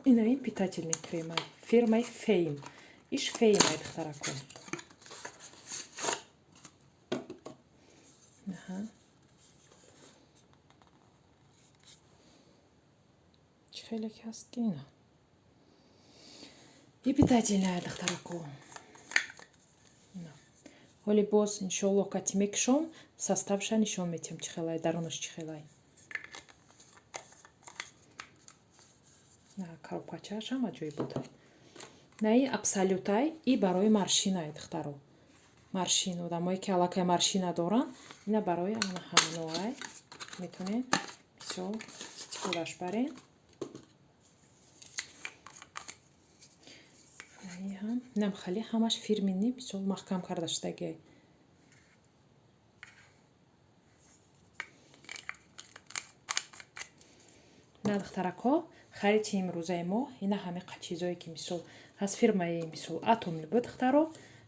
Инаи питательный крема фирмаи Фейм, иш Феймай, духтарако. Аҳа, чӣ хеле ки ҳаст ки ина и питательная, духтарако. Ҳоли боз, иншоаллоҳ, кати мекушом, составша нишон метиҳам, чӣ хелай, дарунаш чӣ хелай. Коробкачаашам аҷоиб буд. Наи Абсолютай и барои морщинай, духтаро, морщин, одамое ки аллакай морщина доранд, ина барои ана ҳаминоай метавонед, мисол, истифодаш барен. Инам хеле ҳамаш фирменный, мисол, маҳкам карда шудагиай. На, духтаракҳо, хариди имрӯзаи мо ина ҳамиқа чизое ки, мисол, аз фирмаи, мисол, Атоми буд. Духтаро,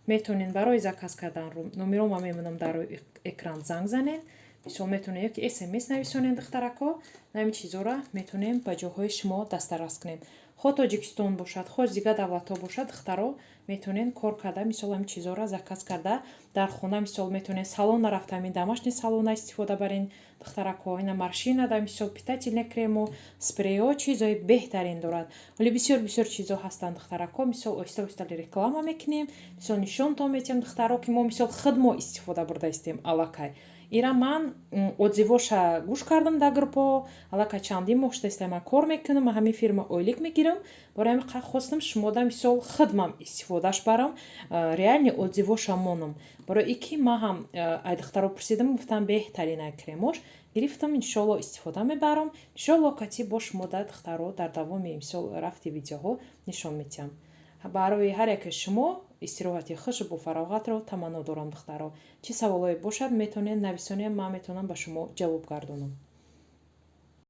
метавонед барои заказ кардан номерома мемонам дар рӯи экран, занг занед, мисол, метавонед ёки СМС нависонед. Духтаракҳо, ҳамин чизҳоро метавонем ба ҷоҳои шумо дастрас кунем, хоҳ Тоҷикистон бошад, хоҳ дигар давлатҳо бошад. Духтаро, метавонед кор карда, мисол, ҳамин чизҳоро заказ карда, дар хона, мисол, метавонед салон нарафта, ҳамин домашний салона истифода барен. Духтаракҳо, ина морщина да, мисол, питательный крему, спрейҳо, чизҳои беҳтарин дорад. Вале бисёр бисёр чизҳо ҳастанд, духтаракҳо. Мисол, оҳиста оҳиста реклама мекунем, мисол, нишонтон метиҳем, духтаро, ки мо, мисол, худ мо истифода бурда истем аллакай. Ира ман отзывоша гӯш кардам дар группо. Аллакай чандин моҳ шуда ман кор мекунам, ман ҳамин фирма ойлик мегирам. Барои ҳамин хостам шумода, мисол, худмам истифодаш барам, реальный отзывоша монам. Барои и ки ман ҳам ай духтаро пурсидам, гуфтам, беҳтарина кремош гирифтам, иншоалло, истифода мебарам. Иншоалло, кати бо шумода, духтаро, дар давоми, мисол, рафти видеоҳо нишон метиҳам. Барои ҳар яке шумо истироҳати хушу бофароғатро таманно дорам. Духтаро, чӣ саволое бошад, метавонед нависонед, ман метавонам ба шумо ҷавоб гардонам.